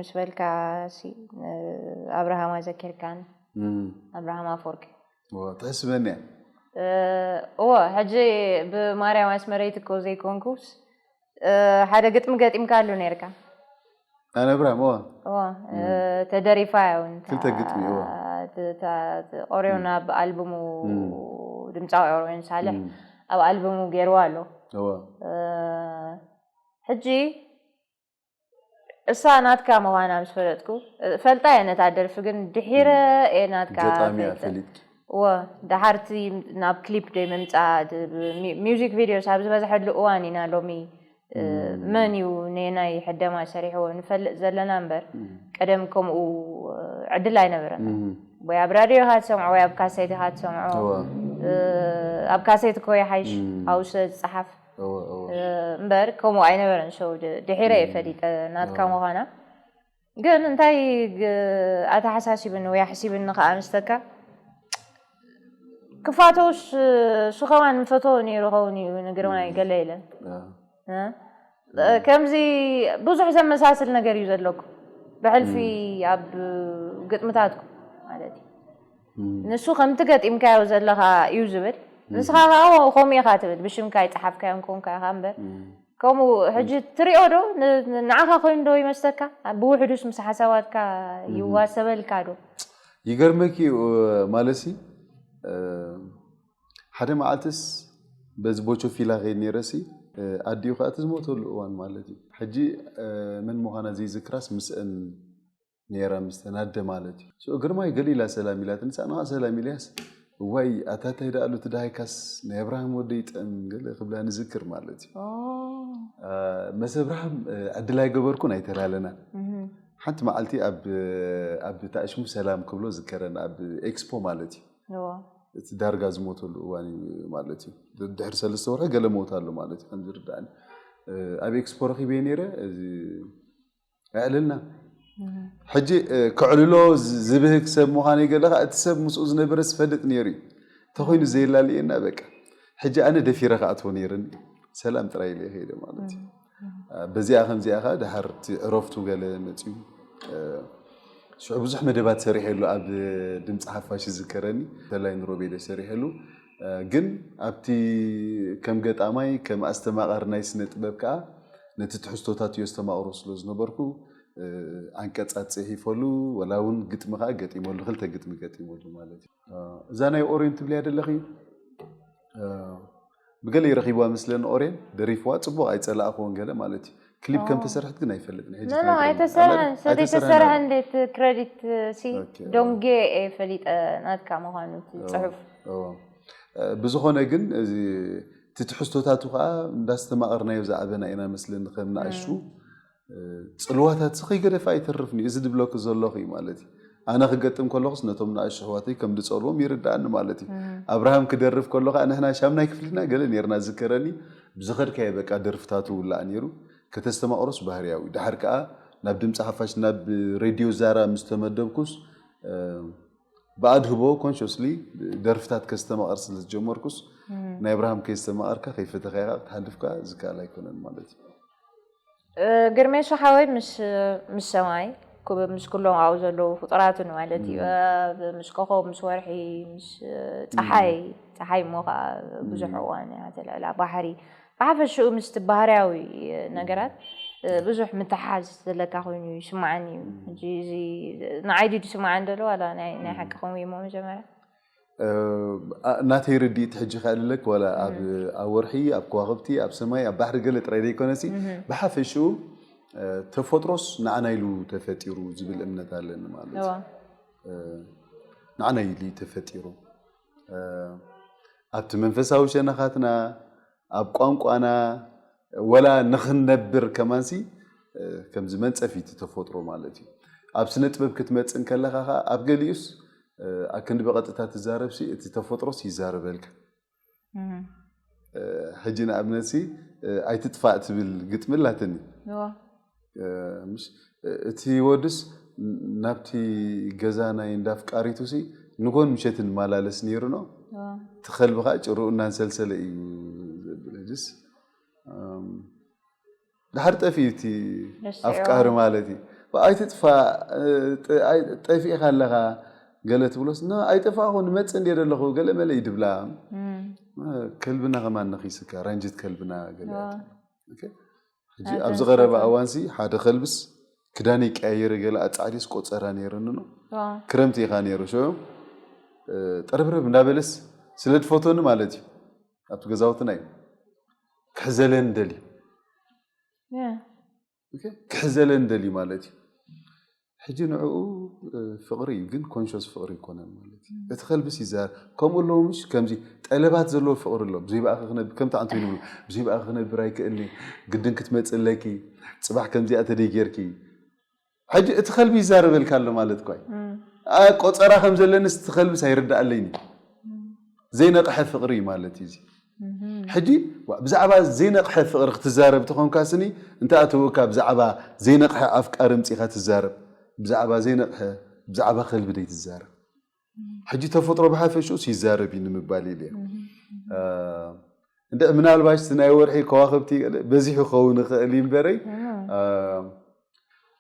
ምስ በልካ ሲ ኣብርሃም ኣዘኪርካን ኣብርሃም ኣፈወርቂ ትሕስበኒ እያ። እዎ ሕጂ ብማርያም ኣስመረይቲ እኮ ዘይኮንኩስ ሓደ ግጥሚ ገጢምካሉ ነርካ። ኣነ ኣብርሃም እዋ እዎ ተደሪፋ እውን ክልተ ግጥሚ እዋ ኦርዮን ኣብ ኣልቡሙ ድምፃዊ ኦርዮን ሳልሕ ኣብ ኣልቡሙ ገይርዋ ኣሎ። እዋ ሕጂ እሳ ናትካ ምዃና ምስ ፈለጥኩ ፈልጣ እየ ነታ ደርፊ ግን ድሒረ እየ ናትካ ገጣሚ እያ ፈሊጠ። ፈሊጥኪ እወ ደሓርቲ ናብ ክሊፕ ደይ ምምፃእ ሚውዚክ ቪዲዮስ ኣብ ዝበዝሐሉ እዋን ኢና ሎሚ መን እዩ ነናይ ሕደማ ሰሪሕዎ ንፈልጥ ዘለና እምበር ቀደም ከምኡ ዕድል ኣይነበረን። ወይ ኣብ ራድዮ ኢኻ ትሰምዖ ወይ ኣብ ካሴት ኢኻ ትሰምዖ። ኣብ ካሴት እኮ ይሓይሽ ሃውሰ ዝፀሓፍ እምበር ከምኡ ኣይነበረን። ሸው ድሒረ እየ ፈሊጠ ናትካ ምዃና። ግን እንታይ ኣተሓሳሲብኒ ወይ ኣሕሲብኒ ከዓ ኣንስተካ ክፋተውስ እሱ ከማን ንፈትዎ ነይሩ ኸውን እዩ ንግርማይ ገለ ኢለን ከምዚ ብዙሕ ዘመሳስል ነገር እዩ ዘለኩ ብሕልፊ ኣብ ግጥምታትኩ ማለት እዩ። ንሱ ከምቲ ገጢምካዮ ዘለኻ እዩ ዝብል ንስኻ ከዓ ከምኡ ኢኻ ትብል ብሽምካ ይፀሓፍካዮም ኮንካ ኢኻ እምበር ከምኡ ሕጂ ትሪኦ ዶ ንዓኻ ኮይኑ ዶ ይመስለካ? ብውሕዱስ ምስ ሓሳባትካ ይዋሰበልካ ዶ? ይገርመኪ ማለት ሲ ሓደ መዓልትስ በዚ ቦቾ ፊላ ከይድ ነይረ ሲ ኣዲኡ ከዓ እቲ ዝሞተሉ እዋን ማለት እዩ። ሕጂ መን ምዃና ዘይዝክራስ ምስአን ነይራ ምስተን ኣደ ማለት እዩ። So ግርማይ ገሊላ ሰላም ኢላትኒ፣ ሳእንኻ ሰላም ኢልያስ፣ እዋይ ኣታ ታይ ደኣሉ እቲ ደሃይካስ ናይ ኣብርሃም ወደይ ይጥዕም ገለ ክብላ ንዝክር ማለት እዩ። መስ ኣብርሃም ዕድል ኣይገበርኩን ኣይተላለናን። ሓንቲ መዓልቲ ኣብ ኣብ ታእሽሙ ሰላም ክብሎ ዝከረን ኣብ ኤክስፖ ማለት እዩ። እቲ ዳርጋ ዝሞተሉ እዋን እዩ ማለት እዩ። ድሕሪ ሰለስተ ወርሒ ገለ ሞት ኣሎ ማለት እዩ ከምዝርዳእኒ። ኣብ ኤክስፖ ረኺበ ነይረ። ኣዕልልና ሕጂ ከዕልሎ ዝብህግ ሰብ ምዃነይ ገለኻ እቲ ሰብ ምስኡ ዝነበረ ዝፈልጥ ነይሩ እዩ። ተኾይኑ ዘየላልየና በቃ ሕጂ ኣነ ደፊረ ክኣትዎ ነይርኒ ሰላም ጥራይ ኢለ ከይደ ማለት እዩ። በዚኣ ከምዚኣ ከዓ ድሓር እቲ ዕረፍቱ ገለ መፅዩ ሽዑ ብዙሕ መደባት ሰሪሐሉ ኣብ ድምፂ ሓፋሽ ዝዝከረኒ ተላይ ንሮቤለ ሰሪሐሉ ግን ኣብቲ ከም ገጣማይ ከም ኣስተማቓሪ ናይ ስነ ጥበብ ከዓ ነቲ ትሕዝቶታት እዮ ዝተማቕሮ ስለ ዝነበርኩ ኣንቀጻት ጽሒፈሉ ወላ እውን ግጥሚ ከዓ ገጢመሉ ክልተ ግጥሚ ገጢመሉ ማለት እዩ። እዛ ናይ ኦሬን ትብልያ ደለኺ ብገለ ይረኺብዋ ምስለኒ ኦሬን ደሪፍዋ ጽቡቕ ኣይጸላእኽዎን ገለ ማለት እዩ። ክሊፕ ከም ተሰርሕት ግን ኣይፈልጥን ሕጂ ኖ ኖ ኣይተሰርሐን ሰተይተሰርሐ እንዴት ክሬዲት ሲ ዶንጌ ፈሊጠ ናትካ ምዃኑ እቲ ጽሑፍ ብዝኾነ ግን እዚ እቲ ትሕዝቶታቱ ከዓ እንዳስተማቐርናዮ ዝዓበና ኢና መስለኒ ከም ንኣሽቱ ፅልዋታት ሲ ከይገደፈ ኣይተርፍን እዩ እዚ ድብለኩ ዘለኹ እዩ ማለት እዩ ኣነ ክገጥም ከለኹስ ነቶም ንኣሽቱ ኣሕዋተይ ከም ድፀልዎም ይርድኣኒ ማለት እዩ ኣብርሃም ክደርፍ ከሎ ከዓ ንሕና ሻምናይ ክፍልና ገለ ነርና ዝከረኒ ብዝኸድካዮ በቃ ደርፍታቱ ውላዕ ነይሩ ከተስተማቕሮስ ባህርያዊ ድሓር ከዓ ናብ ድምፂ ሓፋሽ ናብ ሬድዮ ዛራ ምስ ተመደብኩስ ብኣድህቦ ኮንሽስሊ ደርፍታት ከስተማቐር ስለ ዝጀመርኩስ ናይ ኣብርሃም ከይስተማቐርካ ከይፈተኻያ ክትሓልፍካ ዝከኣል ኣይኮነን ማለት እዩ ግርሜ ሓወይ ምስ ምስ ሰማይ ምስ ኩሎም ኣብኡ ዘለዉ ፍጡራትን ማለት እዩ ምስ ኮኸብ ምስ ወርሒ ምስ ፀሓይ ፀሓይ እሞ ከዓ ብዙሕ እዋን እያ ተልዕላ ባሕሪ ብሓፈሽኡ ምስቲ ባህርያዊ ነገራት ብዙሕ ምትሓዝ ዘለካ ኮይኑ ይስማዓኒ እዩ። ሕጂ እዚ ንዓይ ድዩ ዝስማዓኒ ዘሎ ዋላ ናይ ናይ ሓቂ ከምኡ እሞ መጀመርያ ናተይ ርድኢት ሕጂ ከዕልለክ ዋላ ኣብ ኣብ ወርሒ ኣብ ከዋኽብቲ ኣብ ሰማይ ኣብ ባሕሪ ገለ ጥራይ ዘይኮነሲ ብሓፈሽኡ ተፈጥሮስ ንዓና ኢሉ ተፈጢሩ ዝብል እምነት ኣለኒ ማለት እዩ። ንዓና ኢሉ ተፈጢሩ ኣብቲ መንፈሳዊ ሸነኻትና ኣብ ቋንቋና ወላ ንኽንነብር ከማንሲ ከምዚ መንፀፊ እቲ ተፈጥሮ ማለት እዩ ኣብ ስነ ጥበብ ክትመፅእ እንከለኻ ከዓ ኣብ ገሊኡስ ኣክንዲ ብቐጥታ ትዛረብሲ እቲ ተፈጥሮስ ይዛረበልካ ሕጂ ንኣብነትሲ ኣይትጥፋእ ትብል ግጥሚ ኣላትኒ እቲ ወድስ ናብቲ ገዛ ናይ እንዳፍቃሪቱ ሲ ንጎን ምሸትን ማላለስ ነይሩ ነው ትኸልቢ ከዓ ጭርኡ እናንሰልሰለ እዩ ዘብል ሕጅስ ድሓር ጠፊኡ እቲ ኣፍቃሪ ማለት እዩ ኣይትጥፋእ፣ ጠፊእካ ኣለኻ ገለ ትብሎስ፣ ና ኣይጠፋእኹ ንመጽእ እንድየ ዘለኹ ገለ መለ እዩ ድብላ። ከልብና ከማን ነኺስካ፣ ራንጅት ከልብና ገለ። ሕጂ ኣብዚ ቀረባ እዋንሲ ሓደ ከልብስ ክዳን ይቀያየረ ገለ ኣጻዕዲስ ቆጸራ ነይርንኖ። ክረምቲ ኢኻ ነይሩ ሽዑ ጠረብረብ እንዳበለስ ስለ ድፈቶኒ ማለት እዩ። ኣብቲ ገዛውትና እዩ ክሕዘለን ደልዩ። ክሕዘለን ደልዩ ማለት እዩ። ሕጂ ንዕኡ ፍቕሪ እዩ፣ ግን ኮንሽስ ፍቕሪ ይኮነን ማለት እዩ። እቲ ከልብስ ይዛር ከምኡ ኣለዎ ምሽ ከምዚ ጠለባት ዘለዎ ፍቕሪ ኣሎ። ብዘይ ብኣኺ ክነብ ከም ታዕንቶ ይንብሉ ብዘይ ብኣኺ ክነብር ኣይክእልኒ፣ ግድን ክትመጽእ ኣለኪ፣ ጽባሕ ከምዚኣ ተደይ ጌርኪ። ሕጂ እቲ ከልቢ ይዛረበልካ ኣሎ ማለት እኳ እዩ። ቆጸራ ከም ዘለንስ እቲ ከልብስ ኣይርዳኣለይን እዩ። ዘይነቕሐ ፍቕሪ እዩ ማለት እዩ እዚ። ሕጂ ብዛዕባ ዘይነቕሐ ፍቕሪ ክትዛረብ ተኾንካ ስኒ እንተ ኣተወካ ብዛዕባ ዘይነቕሐ ኣፍቃሪ ምጺኻ ትዛረብ። ብዛዕባ ዘይነቕሐ ብዛዕባ ከልቢ ደይ ትዛረብ። ሕጂ ተፈጥሮ ብሓፈሽኡስ ይዛረብ እዩ ንምባል ኢለ እየ። እንደ ምናልባሽ እቲ ናይ ወርሒ ከዋኽብቲ በዚሑ ክኸውን ይኽእል እዩ እምበረይ።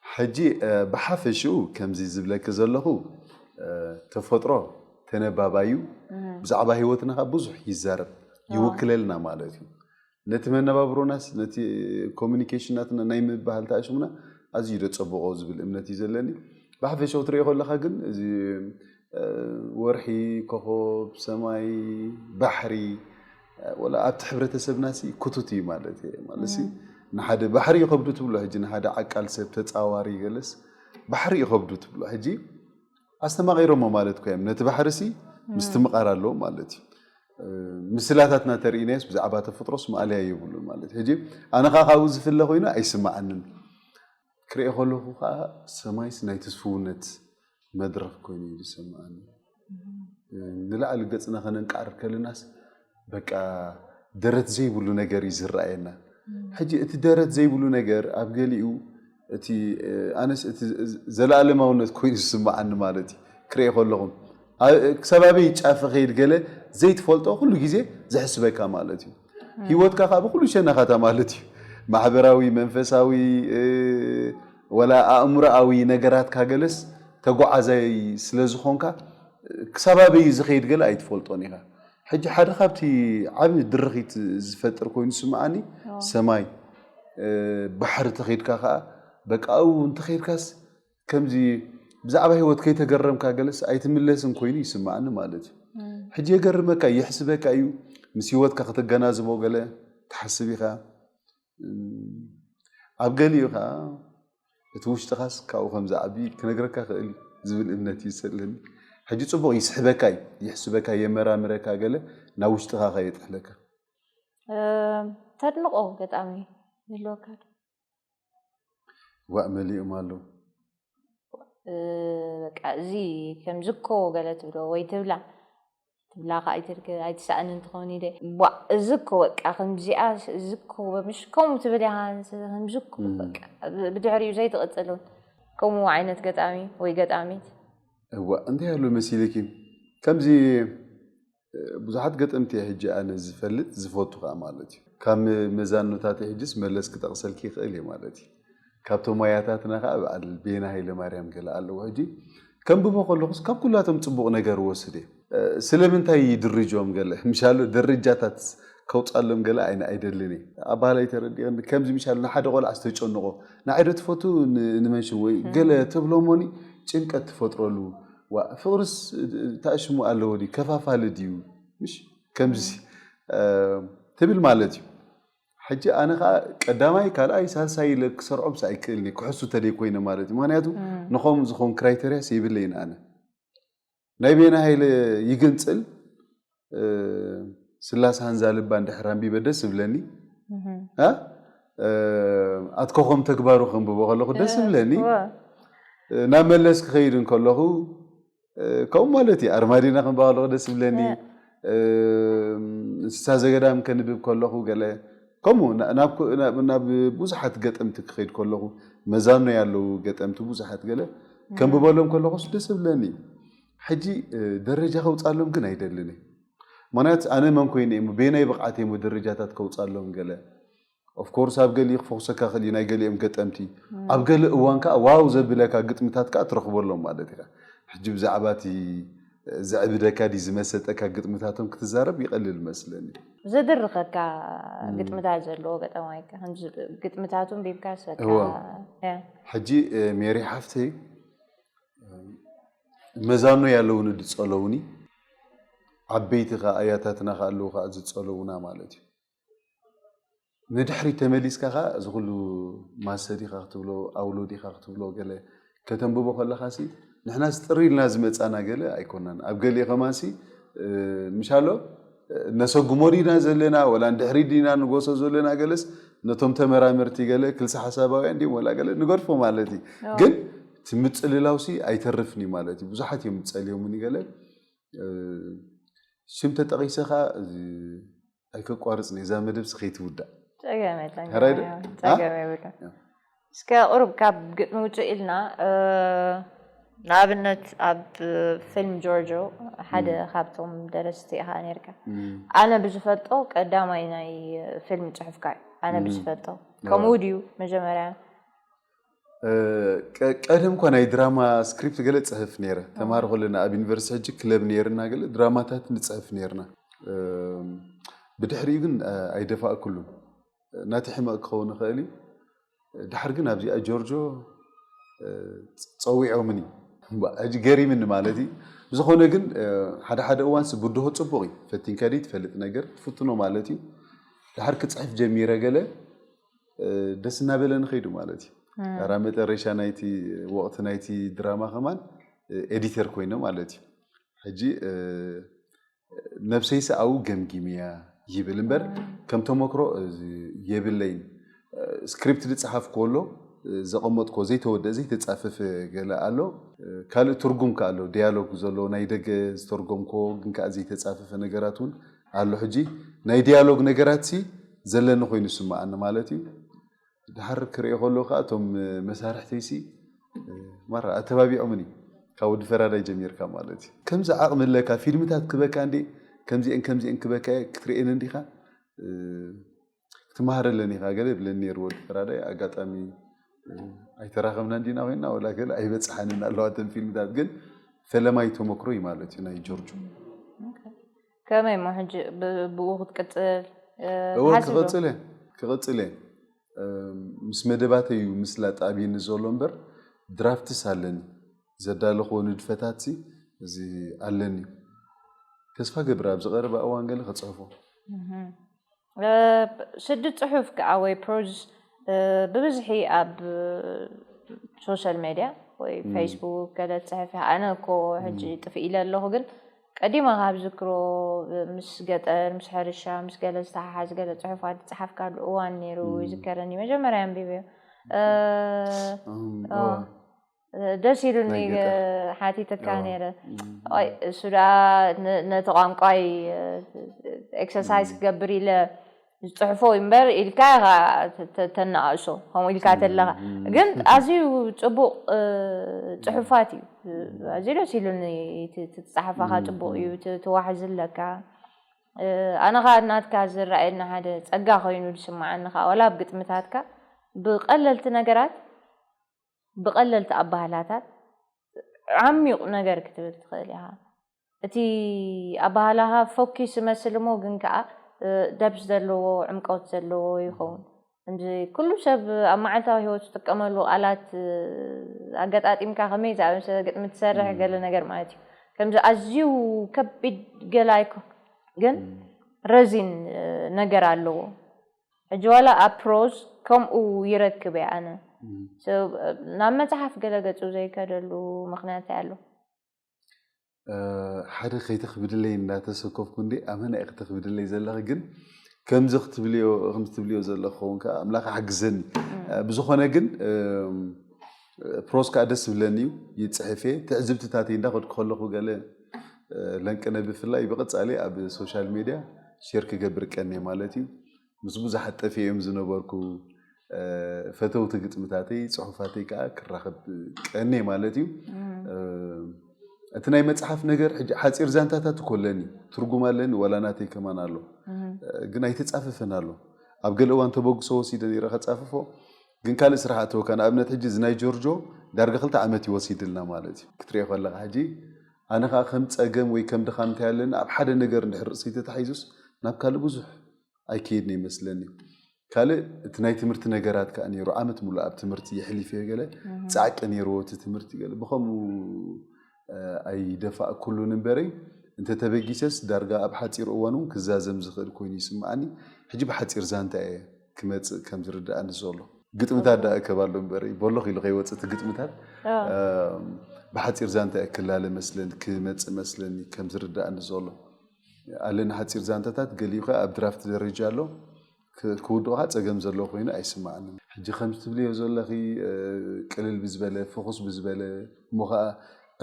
ሕጂ ብሓፈሽኡ ከምዚ ዝብለኪ ዘለኹ ተፈጥሮ ተነባባዩ ብዛዕባ ህይወትና ብዙሕ ይዛረብ ይውክለልና ማለት እዩ። ነቲ መነባብሮናስ ነቲ ኮሚኒኬሽናትና ናይ ምባህል ተኣሽሙና ኣዝዩ ዶ ጸብቖ ዝብል እምነት እዩ ዘለኒ። ብሓፈሻኡ ትሪኦ ከለኻ ግን እዚ ወርሒ፣ ኮኾብ፣ ሰማይ፣ ባሕሪ ወላ ኣብቲ ሕብረተሰብናሲ ክቱት እዩ ማለት እየ። ማለትሲ ንሓደ ባሕሪ ይኸብዱ ትብሎ፣ ሕጂ ንሓደ ዓቃል ሰብ ተጻዋሪ ገለስ ባሕሪ ይኸብዱ ትብሎ። ሕጂ ኣስተማቒሮሞ ማለት እኮ እዮም። ነቲ ባሕርሲ ምስትምቓር ኣለዎ ማለት እዩ። ምስላታትና ተርእይናዮስ ብዛዕባ ተፈጥሮስ ማእለያ የብሉን ማለት እዩ። ሕጂ ኣነ ኸዓ ካብኡ ዝፍለ ኮይኑ ኣይስምዓንን። ክርእዮ ከለኹ ኸዓ ሰማይስ ናይ ትስፍውነት መድረኽ ኮይኑ እዩ ዝስምዓኒ። ንላዕሊ ገጽና ከነንቃዕር ከለናስ በቃ ደረት ዘይብሉ ነገር እዩ ዝረኣየና። ሕጂ እቲ ደረት ዘይብሉ ነገር ኣብ ገሊኡ እቲ ኣነስ እቲ ዘለኣለማውነት ኮይኑ ዝስምዓኒ ማለት እዩ። ክርእዮ ከለኹም ክሳብ ኣበይ ጫፍ ኸይድ ገለ ዘይትፈልጦ ኩሉ ግዜ ዘሕስበካ ማለት እዩ። ህይወትካ ከዓ ብኩሉ ሸነኻታ ማለት እዩ። ማሕበራዊ፣ መንፈሳዊ፣ ወላ ኣእምሮኣዊ ነገራትካ ገለስ ተጓዓዛይ ስለ ዝኾንካ ክሳብ ኣበይ ዝኸይድ ገለ ኣይትፈልጦን ኢኻ። ሕጂ ሓደ ካብቲ ዓቢ ድርኺት ዝፈጥር ኮይኑ ዝስምዓኒ ሰማይ፣ ባሕሪ ተኸይድካ ከዓ በቃ ኣብኡ እንተኸይድካስ ከምዚ ብዛዕባ ህይወት ከይተገረምካ ገለስ ኣይትምለስን ኮይኑ ይስምዓኒ ማለት እዩ። ሕጂ የገርመካ፣ የሕስበካ እዩ። ምስ ህይወትካ ከተገናዝቦ ገለ ትሓስብ ኢኻ። ኣብ ገሊኡ ኸዓ እቲ ውሽጥኻስ ካብኡ ከም ዝዓቢ ክነግረካ ክእል ዝብል እምነት እዩ ዘለኒ። ሕጂ ጽቡቕ ይስሕበካ እዩ፣ የሕስበካ፣ የመራምረካ ገለ ናብ ውሽጥኻ ከየጥሕለካ። ተድንቆ ገጣሚ ይህልወካ ዶ? ዋእ መሊኦም ኣለዉ። በቃ እዚ ከም ዝኮ ገለ ትብሎ ወይ ትብላ ትብላ ከዓ ኣይትስኣንን ትኸውን ኢለ። ቧ እዚ እኮ በቃ ከምዚኣ እዚ እኮ ምሽ ከምኡ ትብል ኢኻ ከምዚ እኮ በቃ ብድሕሪኡ ዘይትቕጽል እውን ከምኡ ዓይነት ገጣሚ ወይ ገጣሚት። እዋ እንታይ ኣሎ መሲልኪ ከምዚ ብዙሓት ገጠምቲ ሕጂ ኣነ ዝፈልጥ ዝፈቱ ከዓ ማለት እዩ። ካብ መዛኖታት ሕጅስ መለስ ክጠቕሰልኪ ይኽእል እየ ማለት እዩ። ካብቶም ዋያታትና ከዓ በዓል ቤና ሃይለ ማርያም ገለ ኣለዎ። ሕጂ ከንብቦ ከለኹስ ካብ ኩላቶም ፅቡቕ ነገር ወስድ እየ። ስለምንታይ ይድርጆም ገለ ምሻሉ ደረጃታት ከውፃሎም ገለ ኣይነ ኣይደልን እየ። ኣባህላይ ተረዲኦ ከምዚ ምሻሉ ንሓደ ቆልዓ ዝተጨንቆ ንዓይ ዶ ትፈቱ ንመንሽን ወይ ገለ ተብሎሞኒ ጭንቀት ትፈጥረሉ። ዋ ፍቕርስ ተኣሽሙ ኣለዎ ድዩ ከፋፋሊ ድዩ ምሽ ከምዚ ትብል ማለት እዩ። ሕጂ ኣነ ከዓ ቀዳማይ ካልኣይ ሳልሳይ ኢለ ክሰርዖም ስ ኣይክእልኒ ክሕሱ ተደይ ኮይነ ማለት እዩ። ምክንያቱ ንኸም ዝኾን ክራይተርያስ የብለይን ኣነ ናይ ቤና ሃይለ ይግንፅል ስላስ ሃንዛ ልባ እንድሕር ኣንቢበ ደስ ዝብለኒ ኣትኮኸም ተግባሩ ከንብቦ ከለኹ ደስ ዝብለኒ ናብ መለስ ክኸይድ እንከለኹ ከምኡ ማለት እዩ ኣርማዲና ከንብባ ከለኹ ደስ ዝብለኒ እንስሳ ዘገዳም ከንብብ ከለኹ ገለ ከምኡ ናብ ብዙሓት ገጠምቲ ክኸይድ ከለኹ መዛኖ ያለው ገጠምቲ ብዙሓት ገለ ከንብበሎም ከለኹስ ደስ ዝብለኒ እዩ። ሕጂ ደረጃ ከውፃሎም ግን ኣይደልን እየ። ምክንያቱ ኣነ መን ኮይነ እየ ቤናይ ብቕዓት እየ ደረጃታት ከውፃሎም ገለ ኦፍኮርስ ኣብ ገሊኡ ክፈኹሰካ ክእል እዩ፣ ናይ ገሊኦም ገጠምቲ። ኣብ ገለ እዋን ከዓ ዋው ዘብለካ ግጥምታት ከዓ ትረኽበሎም ማለት ኢኻ። ሕጂ ብዛዕባ እቲ ዘዕብደካ ድዩ ዝመሰጠካ ግጥምታቶም ክትዛረብ ይቐልል መስለኒ። ዘድርኸካ ግጥምታት ዘለዎ ገጠማይ ግጥምታቱ ቢብካ ሰካ ሕጂ ሜሪ ሓፍተይ መዛኖ ያለውን ድጸለውኒ ዓበይቲ ከኣ ኣያታትና ከኣ ኣለዉ ከኣ ዝጸለውና ማለት እዩ። ንድሕሪ ተመሊስካ ከኣ እዚ ኩሉ ማሰ ዲኻ ክትብሎ ኣውሎ ዲኻ ክትብሎ ገለ ከተንብቦ ከለኻ ሲ ንሕና ስጥሪ ኢልና ዝመጻና ገለ ኣይኮናን። ኣብ ገሊኡ ከማን ሲ ምሻሎ ነሰጉሞ ዲና ዘለና ወላ ንድሕሪ ዲና ንጎሶ ዘለና ገለስ ነቶም ተመራመርቲ ገለ ክልሰ ሓሳባውያን ዲም ወላ ገለ ንገድፎ ማለት እዩ። ግን እቲ ምጽልላውሲ ኣይተርፍን እዩ ማለት እዩ። ብዙሓት እዮም ዝጸልዮምኒ ገለ ሽም ተጠቒሰኻ ኣይከቋርጽን እዛ መደብሲ ከይትውዳእ። ጸገም የለን ሕራይ ዶ? ጸገም የብሉ። እስከ ቁሩብ ካብ ግጥሚ ውጭእ ኢልና ንኣብነት ኣብ ፊልም ጆርጆ ሓደ ካብቶም ደረስቲ ኢኻ ነርካ። ኣነ ብዝፈልጦ ቀዳማይ ናይ ፊልም ጽሑፍካ እዩ። ኣነ ብዝፈልጦ ከምኡ ድዩ መጀመርያ? ቀደም እኳ ናይ ድራማ ስክሪፕት ገለ ጽሕፍ ነይረ ተማሃሪ ከለና ኣብ ዩኒቨርሲቲ ሕጂ ክለብ ነይርና ገለ ድራማታት ንጽሕፍ ነይርና። ብድሕሪኡ ግን ኣይደፋእኩሉን። ናቲ ሕመቕ ክኸውን ይኽእል እዩ። ድሓር ግን ኣብዚኣ ጆርጆ ጸዊዖምኒ ሕጂ ገሪምኒ ማለት እዩ። ብዝኾነ ግን ሓደ ሓደ እዋንሲ ብድሆ ጽቡቕ እዩ። ፈቲንካ ድዩ ትፈልጥ ነገር ትፍትኖ ማለት እዩ። ድሓር ክጽሕፍ ጀሚረ ገለ ደስ እናበለኒ ከይዱ ማለት እዩ። ራ መጠረሻ ናይቲ ወቕቲ ናይቲ ድራማ ከማን ኤዲተር ኮይነ ማለት እዩ። ሕጂ ነብሰይሲ ኣብኡ ገምጊምያ ይብል እምበር ከም ተመክሮ የብለይን። ስክሪፕት ዝፀሓፍኩ ኣሎ ዘቐመጥኮ ዘይተወደእ ዘይተፃፈፈ ገለ ኣሎ። ካልእ ትርጉም ከ ኣሎ ዲያሎግ ዘሎ ናይ ደገ ዝተርጎምኮ ግን ከዓ ዘይተፃፈፈ ነገራት እውን ኣሎ። ሕጂ ናይ ዲያሎግ ነገራት ሲ ዘለኒ ኮይኑ ስምዓኒ ማለት እዩ። ድሓር ክርኢ ከሎ ከዓ እቶም መሳርሕተይሲ ማራ ኣተባቢዖምኒ ካብ ወዲ ፈራዳይ ጀሚርካ ማለት እዩ። ከምዚ ዓቕሚ ኣለካ ፊልምታት ክበካ እንዴ ከምዚአን ከምዚአን ክበካ ክትርእየን እንዲኻ ክትመሃረለን ኢኻ ገለ ብለን ነይሩ ወዲ ፈራዳይ። ኣጋጣሚ ኣይተራኸብና እንዲና ኮይና ወላ ገለ ኣይበፅሓንን ኣለዋ እተን ፊልምታት ግን ፈለማይ ተመክሮ እዩ ማለት እዩ ናይ ጆርጆ። ከመይ እሞ ሕጂ ብኡ ክትቅፅል እወ ክቐፅል እየ ክቐፅል እየ። ምስ መደባተይ እዩ ምስላጥ ኣብይኒ ዘሎ እምበር ድራፍትስ ኣለኒ ዘዳለኽዎ ንድፈታትሲ እዚ ኣለኒ። ተስፋ ገብር ኣብዚ ቀረባ እዋን ገለ ከፅሕፎ። ስዲ ፅሑፍ ከዓ ወይ ፕሮዝ ብብዝሒ ኣብ ሶሻል ሜድያ ወይ ፌስቡክ ገለ ትፅሕፍ ኢኻ። ኣነ እኮ ሕጂ ጥፍእ ኢለ ኣለኹ ግን ቀዲመ ካብ ዝክሮ ምስ ገጠር ምስ ሕርሻ ምስ ገለ ዝተሓሓዝ ገለ ፅሑፋት ዝፀሓፍካሉ እዋን ነይሩ ይዝከረኒ። መጀመርያ ኣንቢበዮ ደስ ኢሉኒ ሓቲተካ ነይረ። እሱ ደኣ ነቲ ቋንቋይ ኤክሰርሳይዝ ክገብር ኢለ ዝፅሕፎ እዩ እምበር ኢልካ ኢኻ ተነኣእሶ ከምኡ ኢልካ ተለኻ ግን ኣዝዩ ፅቡቕ ፅሑፋት እዩ። ኣዝዩ ደስ ኢሉኒ እቲ ዝፀሓፋኻ ፅቡቕ እዩ ትዋሕዝ ኣለካ። ኣነ ኸዓ ናትካ ዝረኣየኒ ሓደ ፀጋ ኮይኑ ዝስምዓኒ ኸዓ ዋላ ኣብ ግጥምታትካ ብቐለልቲ ነገራት ብቐለልቲ ኣባህላታት ዓሚቕ ነገር ክትብል ትኽእል ኢኻ። እቲ ኣባህላኻ ፎኪስ ይመስል እሞ ግን ከዓ ደብስ ዘለዎ ዕምቆት ዘለዎ ይኸውን። እንዚ ኩሉ ሰብ ኣብ መዓልታዊ ህይወት ዝጥቀመሉ ቃላት ኣገጣጢምካ ከመይ ዝኣመሰለ ግጥሚ ትሰርሕ ገለ ነገር ማለት እዩ። ከምዚ ኣዝዩ ከቢድ ገለ ኣይኮ ግን ረዚን ነገር ኣለዎ። ሕጂ ዋላ ኣብ ፕሮዝ ከምኡ ይረክብ እየ ኣነ ናብ መፅሓፍ ገለ ገፁ ዘይከደሉ ምክንያት ኣሎ። ሓደ ከይተኽብድለይ እንዳተሰከፍኩ እንዴ ኣመና ኢኺ ተኽብድለይ ዘለኺ ግን ከምዚ ክትብልዮ ከምዚ ትብልዮ ዘለኹ ክኸውን ከዓ ኣምላኽ ሓግዘኒ። ብዝኾነ ግን ፕሮስ ከዓ ደስ ዝብለኒ እዩ ይፅሕፍ እየ ትዕዝብትታተይ እንዳኸድኩ ከለኹ ገለ ለንቅነ ብፍላይ ብቐፃሊ ኣብ ሶሻል ሜድያ ሼር ክገብር ቀንየ ማለት እዩ። ምስ ብዙሓት ጠፊኦም ዝነበርኩ ፈተውቲ ግጥምታተይ ፅሑፋተይ ከዓ ክራኸብ ቀንየ ማለት እዩ። እቲ ናይ መፅሓፍ ነገር ሕጂ ሓፂር ዛንታታት እኮ ኣለኒ ትርጉም ኣለኒ ዋላ ናተይ ከማን ኣሎ ግን ኣይተፃፈፈን ኣሎ። ኣብ ገለ እዋን ተበግሶ ወሲደ ነይረ ከጻፍፎ፣ ግን ካልእ ስራሕ ኣተወካ። ንኣብነት ሕጂ እዚ ናይ ጆርጆ ዳርጋ ክልተ ዓመት እዩ ወሲድልና ማለት እዩ። ክትሪኦ ከለኻ ሕጂ ኣነ ኸኣ ከም ጸገም ወይ ከም ድኻም እንታይ ኣለኒ፣ ኣብ ሓደ ነገር እንድሕር ርእሰይ ተታሒዙስ ናብ ካልእ ብዙሕ ኣይከይድን ይመስለኒ። ካልእ እቲ ናይ ትምህርቲ ነገራት ከኣ ነይሩ፣ ዓመት ሙሉእ ኣብ ትምህርቲ የሕሊፍ እየ፣ ገለ ጻዕቂ ነይርዎ እቲ ትምህርቲ፣ ገለ ብኸምኡ ኣይደፋእኩሉን እምበረይ፣ እንተተበጊሰስ ዳርጋ ኣብ ሓጺር እዋን እውን ክዛዘም ዝኽእል ኮይኑ ይስምዓኒ። ሕጂ ብሓጺር ዛንታ እየ ክመጽእ ከም ዝርድኣኒ ዘሎ። ግጥምታት ደኣ እከብ ኣሎ እምበረይ፣ በሎኽ ኢሉ ከይወጽእ እቲ ግጥምታት፣ ብሓጺር ዛንታ እየ ክላለ መስለኒ፣ ክመጽእ መስለኒ ከም ዝርድኣኒ ዘሎ። ኣለኒ ሓጺር ዛንታታት፣ ገሊኡ ኸኣ ኣብ ድራፍት ደረጃ ኣሎ። ክውድኦ ከዓ ጸገም ዘለዎ ኮይኑ ኣይስምዓንን። ሕጂ ከምዚ ትብልዮ ዘለኺ ቅልል ብዝበለ፣ ፍኹስ ብዝበለ፣ እሞ ከዓ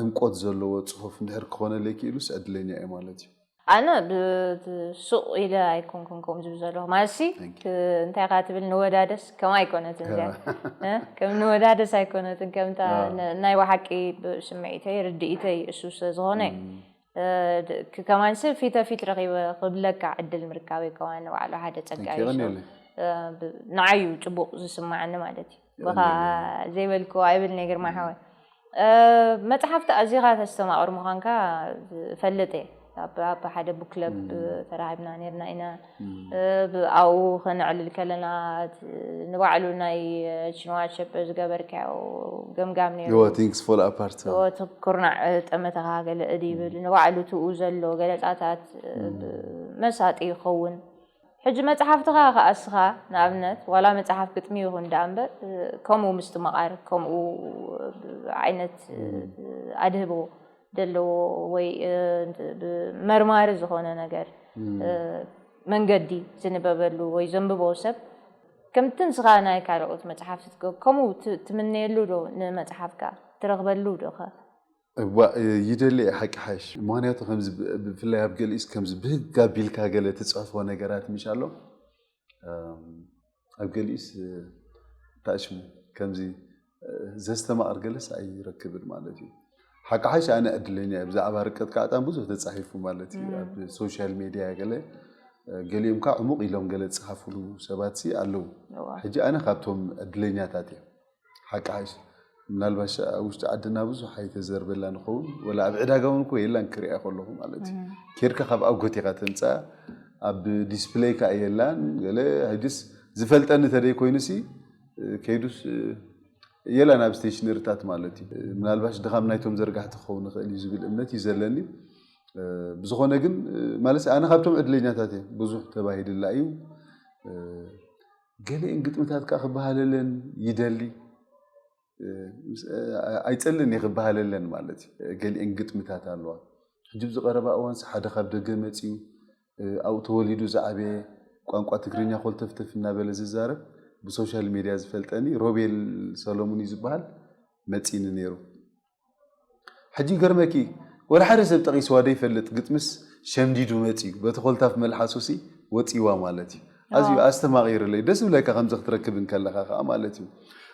ዕምቆት ዘለዎ ጽሑፍ እንድሕር ክኾነለይ ክኢሉስ ዕድለኛ እየ ማለት እዩ። ኣነ ሱቕ ኢለ ኣይኮንኩን ከምኡ ዝብል ዘለኹ ማለት ሲ እንታይ ካ ትብል ንወዳደስ ከም ኣይኮነትን እዚኣ ከም ንወዳደስ ኣይኮነትን ከምታ ናይ ብሓቂ ስምዒተይ ርድኢተይ እሱ ስለ ዝኾነ ከማን ሰብ ፊተ ፊት ረኺበ ክብለካ ዕድል ምርካበይ ከማን ንባዕሉ ሓደ ጸጋ እዩ። ንዓዩ ጽቡቕ ዝስማዓኒ ማለት እዩ። ብኻ ዘይበልክዎ ኣይብል ናይ ግርማ ሓወይ መጽሓፍቲ ኣዚኻ ተስተማቕር ምዃንካ ፈልጥ እየ። ኣብ ሓደ ቡክለብ ተራኺብና ነርና ኢና። ኣብኡ ከነዕልል ከለና ንባዕሉ ናይ ችንዋ ሸፐ ዝገበርካዮ ገምጋም ነይሩ። ኩርናዕ ጠመተኻ ገለ እድ ይብል ንባዕሉ ትኡ ዘሎ ገለጻታት መሳጢ ይኸውን። ሕጂ መጽሓፍትኻ ከኣ እስኻ ንኣብነት ዋላ መጽሓፍ ግጥሚ ይኹን ደኣ እምበር ከምኡ ምስትምቓር ከምኡ ዓይነት ኣድህቦ ዘለዎ ወይ መርማሪ ዝኾነ ነገር መንገዲ ዝንበበሉ ወይ ዘንብቦ ሰብ ከምቲ ንስኻ ናይ ካልኦት መጽሓፍቲ ከምኡ ትምነየሉ ዶ ንመጽሓፍካ ትረኽበሉ ዶ ከ? እዋ ይደሊ እየ ሓቂ ሓሽ ምክንያቱ ከምዚ ብፍላይ ኣብ ገሊኡስ ከምዚ ብህግ ኣቢልካ ገለ ትፅሕፎ ነገራት ምሽ ኣሎ ኣብ ገሊኡስ ታሽሙ ከምዚ ዘስተማቕር ገለስ ኣይረክብን ማለት እዩ ሓቂ ሓሽ ኣነ ዕድለኛ እየ ብዛዕባ ርቀት ካዕጣን ብዙሕ ተፃሒፉ ማለት እዩ ኣብ ሶሻል ሜድያ ገለ ገሊኦም ከዓ ዕሙቕ ኢሎም ገለ ዝፅሓፍሉ ሰባት ኣለዉ ሕጂ ኣነ ካብቶም ዕድለኛታት እየ ሓቂ ሓይሽ ምናልባሽ ኣብ ውሽጢ ዓድና ብዙሕ ኣይተዘርበላ ንኸውን ወላ ኣብ ዕዳጋ እውን እኮ የላን ክሪኣ ከለኹ ማለት እዩ ኬድካ ካብ ኣጎት ኢኻ ተምፅኣ ኣብ ዲስፕለይ ከዓ የላን ገለ ሕጅስ ዝፈልጠኒ ተደይ ኮይኑሲ ከይዱስ የላን ኣብ ስቴሽነሪታት ማለት እዩ ምናልባሽ ድኻም ናይቶም ዘርጋሕቲ ክኸውን ይኽእል እዩ ዝብል እምነት እዩ ዘለኒ ብዝኾነ ግን ማለት ኣነ ካብቶም ዕድለኛታት እየ ብዙሕ ተባሂልላ እዩ ገሊአን ግጥምታት ከዓ ክበሃለለን ይደሊ ኣይፀልን እየ ክበሃለለን ማለት እዩ ገሊአን ግጥምታት ኣለዋ ሕጂ ዝቀረባ እዋንስ ሓደ ካብ ደገ መፅዩ ኣብኡ ተወሊዱ ዝዓበየ ቋንቋ ትግርኛ ኮልተፍተፍ እናበለ ዝዛረብ ብሶሻል ሜድያ ዝፈልጠኒ ሮቤል ሰሎሙን እዩ ዝበሃል መፂኒ ነይሩ ሕጂ ይገርመኪ ወላ ሓደ ሰብ ጠቒስዋ ደይፈልጥ ግጥምስ ሸምዲዱ መፂኡ በቲ ኮልታፍ መልሓሱሲ ወፂዋ ማለት እዩ ኣዝዩ ኣስተማቒርለይ ደስ ብለካ ከምዚ ክትረክብ እንከለኻ ከዓ ማለት እዩ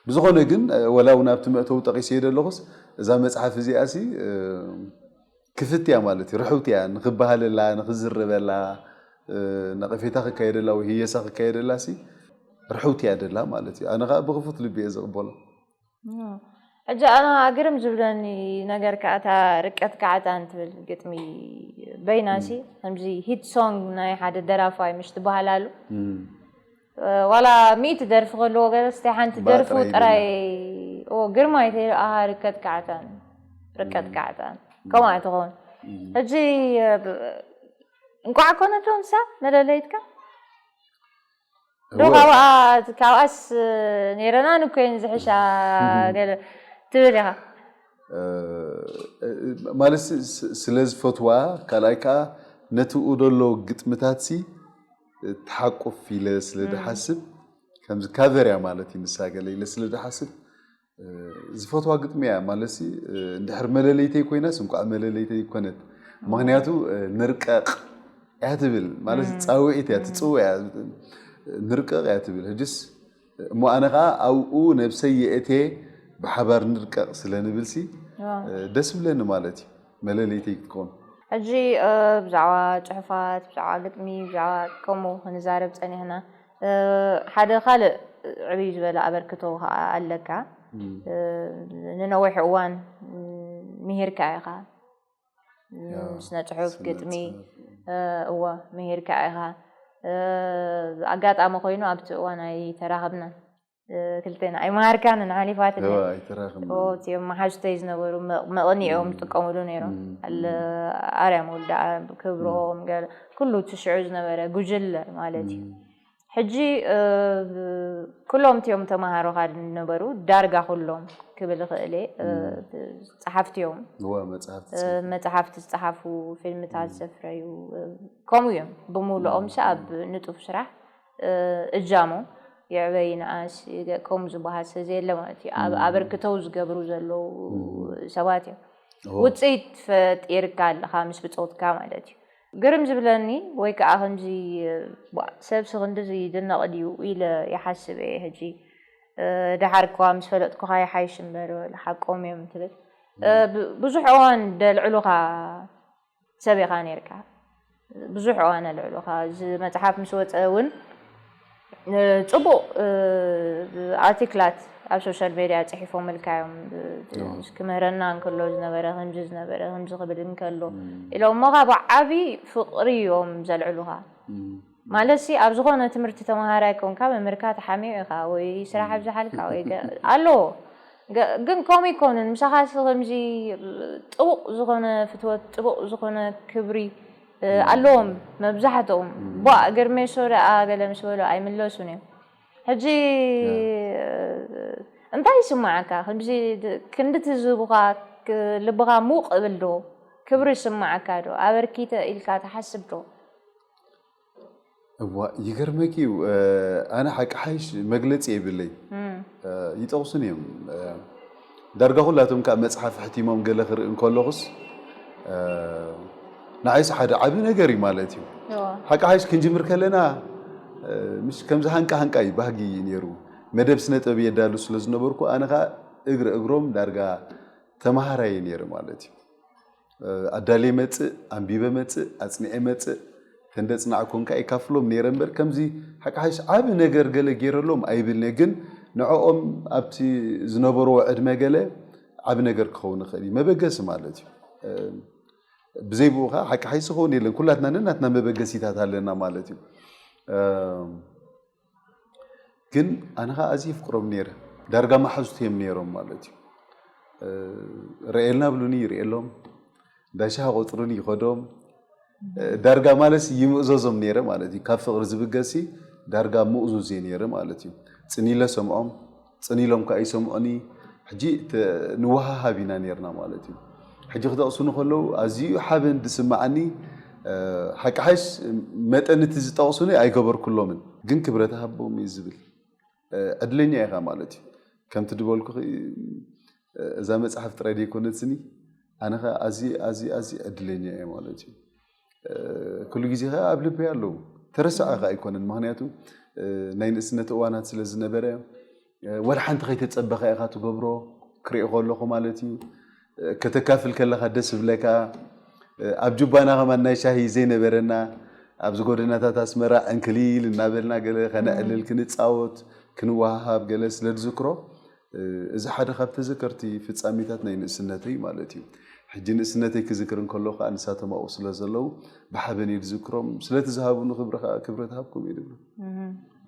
ብዝኾነ ግን ወላ እውን ኣብቲ መእተው ጠቒስዮ ዘለኹስ እዛ መፅሓፍ እዚኣሲ ክፍት እያ ማለት እዩ ርሕውቲ እያ ንክበሃለላ ንክዝረበላ ነቐፌታ ክካየደላ ወይ ህየሳ ክካየደላ ሲ ርሕውቲ እያ ደላ ማለት እዩ ኣነ ከዓ ብክፉት ልቢ እየ ዝቕበሎ ሕጂ ኣነ ግርም ዝብለኒ ነገር ከዓ እታ ርቀት ከዓጣን ትብል ግጥሚ በይናሲ ከምዚ ሂት ሶንግ ናይ ሓደ ደራፋይ ምሽ ትበሃል ኣሉ ዋላ ሚእቲ ደርፊ ከልዎ ገለስቲ ሓንቲ ደርፉ ጥራይ ግርማ ይተ ኣሃ ርከት ከዓጣን ርከት ከዓጣን ከምኣ ትኸውን ሕጂ እንቋዕ ኮነቶ ንሳ መለለይትካ ዶ ካብኣ ካብኣስ ነይረና ንኮይን ዝሕሻ ገለ ትብል ኢኻ ማለት ስለ ዝፈትዋ ካልኣይ ከዓ ነቲ ኡ ደሎ ግጥምታት ሲ ተሓቁፍ ኢለ ስለ ድሓስብ ከምዚ ካቨር እያ ማለት እዩ ንሳ ገለ ኢለ ስለ ድሓስብ ዝፈትዋ ግጥሚ እያ ማለት እንድሕር መለለይተይ ኮይናስ እንኳዕ መለለይተይ ይኮነት ምክንያቱ ንርቀቕ እያ ትብል ማለት ፃውዒት እያ ትፅውዕ እያ ንርቀቕ እያ ትብል ሕጅስ እሞ ኣነ ከዓ ኣብኡ ነብሰይ የእቴ ብሓባር ንርቀቕ ስለ ንብልሲ ደስ ብለኒ ማለት እዩ መለለይተይ ክትከውን ሕጂ ብዛዕባ ፅሑፋት ብዛዕባ ግጥሚ ብዛዕባ ከምኡ ክንዛረብ ፀኒሕና ሓደ ካልእ ዕብይ ዝበለ ኣበርክቶ ከዓ ኣለካ። ንነዊሕ እዋን ምሂርካ ኢኻ። ስነ ፅሑፍ፣ ግጥሚ፣ እወ፣ ምሂርካ ኢኻ። ኣጋጣሚ ኮይኑ ኣብቲ እዋን ኣይተራኸብናን። ክልቴና ኣይመሃርካንን፣ ሓሊፋትኒ። እቲኦም መሓዙተይ ዝነበሩ መቕኒ እዮም ዝጥቀምሉ ነይሮም። ኣርያም ወልደኣብ፣ ክብሮም፣ ኩሉ እቲ ሽዑ ዝነበረ ጉጅለ ማለት እዩ። ሕጂ ኩሎም እቲኦም ተምሃሮኻ ዝነበሩ፣ ዳርጋ ኩሎም ክብል እኽእል እየ፣ ጸሓፍቲ እዮም። መጽሓፍቲ ዝጸሓፉ፣ ፊልምታት ዘፍረዩ፣ ከምኡ እዮም ብምሉኦም። ኣብ ንጡፍ ስራሕ እጃሞም ይዕበ ይንኣስ፣ ከምኡ ዝበሃል ሰብ የለ ማለት እዩ። ኣበርክተው ዝገብሩ ዘለዉ ሰባት እዮም። ውፅኢት ፈጢርካ ኣለኻ ምስ ብፆትካ ማለት እዩ። ግርም ዝብለኒ ወይ ከዓ ከምዚ፣ ቧ፣ ሰብሲ ክንድዚ ይድነቕ ድዩ ኢለ ይሓስብ እየ ሕጂ። ደሓር እኳ ምስ ፈለጥኩኻ ይሓይሽ እምበር፣ ሓቆም እዮም ትብል። ብዙሕ እዋን ደልዕሉኻ ሰብ ኢኻ ነይርካ። ብዙሕ እዋን ኣልዕሉኻ። እዚ መጽሓፍ ምስ ወጸ እውን፣ ጽቡቕ ኣርቲክላት ኣብ ሶሻል ሜድያ ጽሒፎምልካ እዮም። ክምህረና እንከሎ ዝነበረ ከምዚ ዝነበረ ከምዚ ክብል እንከሎ ኢሎሞኻ፣ ብዓቢ ፍቕሪ እዮም ዘልዕሉኻ። ማለት ሲ ኣብ ዝኾነ ትምህርቲ ተምሃራይ ኮንካ መምህርካ ተሓሚቑ ኢኻ ወይ ስራሕ ኣብዝሓልካ ወይ ገ-፣ ኣለዎ። ገ-፣ ግን ከምኡ ኣይኮንን። ምሳኻ ሲ ከምዚ ጥቡቕ ዝኾነ ፍትወት፣ ጥቡቕ ዝኾነ ክብሪ ኣለዎም መብዛሕትኦም። ቧእ፣ ግርሜሶ ደኣ ገለ ምስ በሉ ኣይምለሱን እዮም። ሕጂ እንታይ ይስምዓካ? ከምዚ ድ-፣ ክንዲ ትዝብኻ ክ-፣ ልብኻ ሙቕ እብል ዶ? ክብሪ ይስምዓካ ዶ? ኣበርኪተ ኢልካ ትሓስብ ዶ? እዋ፣ ይገርመኪ እዩ። ኣነ ሓቂ ሓይሽ መግለጺ የብለይ። ይጠቕሱን እዮም። ዳርጋ ኩላቶም ከዓ መጽሓፍ ሕቲሞም ገለ ክርኢ እንከለኹስ፣ ንዓይስ ሓደ ዓቢ ነገር እዩ ማለት እዩ። ሓቂ ሓይሽ ክንጅምር ከለና፣ ምሽ ከምዚ ሃንቃ ሃንቃ እዩ ባህጊ ነይሩ። መደብ ስነ ጥበብ የዳሉ ስለ ዝነበርኩ፣ ኣነ ከዓ እግሪ እግሮም ዳርጋ ተምሃራይ ነይረ ማለት እዩ። ኣዳልየ መጽእ፣ ኣንቢበ መጽእ፣ ኣጽኒዐ መጽእ፣ ተንደጽናዕኩ እንካ የካፍሎም ነይረ እምበር፣ ከምዚ ሓቂ ሓይሽ ዓቢ ነገር ገለ ገይረሎም ኣይብልንየ። ግን ንዕኦም ኣብቲ ዝነበርዎ ዕድመ ገለ ዓቢ ነገር ክኸውን ይኽእል እዩ። መበገሲ ማለት እዩ። ብዘይ ብኡ ኸዓ ሓቂ ሓይሽ ዝኸውን የለን። ኩላትና ነናትና መበገሲታት ኣለና ማለት እዩ። ግን ኣነ ኸዓ ኣዝየ የፍቅሮም ነይረ። ዳርጋ መሓዙት እዮም ነይሮም ማለት እዩ። ርኤልና ብሉኒ ይርኤሎም፣ እንዳ ሻሂ ቆጽሩኒ ይኸዶም። ዳርጋ ማለትሲ ይምእዘዞም ነይረ ማለት እዩ። ካብ ፍቕሪ ዝብገስሲ ዳርጋ ምእዙዝ እየ ነይረ ማለት እዩ። ጽን ኢለ ሰምዖም፣ ጽን ኢሎም ከኣ ይሰምዑኒ። ሕጂ ተ-፣ ንወሃሃብ ኢና ነይርና ማለት እዩ። ሕጂ ክጠቕሱኒ ከለዉ ኣዝዩ ሓበን ዝስምዓኒ፣ ሓቂ ሓይሽ መጠን እቲ ዝጠቕሱኒ ኣይገበርኩሎምን፣ ግን ክብረት ሃቦም እዩ ዝብል። ዕድለኛ ኢኻ ማለት እዩ። ከምቲ ዝበልኩኺ፣ እዛ መጽሓፍ ጥራይ ዘይኮነትስኒ፣ ኣነ ኸኣ ኣዝየ፣ ኣዝየ፣ ኣዝየ ዕድለኛ እየ ማለት እዩ። ኩሉ ግዜ ኸኣ ኣብ ልበይ ኣለዉ። ተረሳዒ ኸኣ ኣይኮነን፣ ምኽንያቱ ናይ ንእስነት እዋናት ስለ ዝነበረ፣ ወላ ሓንቲ ከይተጸበኻ ኢኻ ትገብሮ፣ ክሪኦ ከለኹ ማለት እዩ። ከተካፍል ከለኻ ደስ ይብለካ። ኣብ ጁባና ከማን ናይ ሻሂ ዘይነበረና፣ ኣብዚ ጎደናታት ኣስመራ ዕንክሊል እናበልና ገለ ከነዕልል፣ ክንጻወት፣ ክንወሃሃብ ገለ ስለ ዝዝክሮ፣ እዚ ሓደ ካብ ተዘከርቲ ፍጻሜታት ናይ ንእስነተይ ማለት እዩ። ሕጂ ንእስነተይ ክዝክር እንከሎ ከኣ ንሳቶም ኣብኡ ስለ ዘለዉ ብሓበን እየ ዝዝክሮም። ስለቲ ዝሃቡኒ ክብሪ ከኣ ክብረት ሃብኩም እየ ዝብሎ።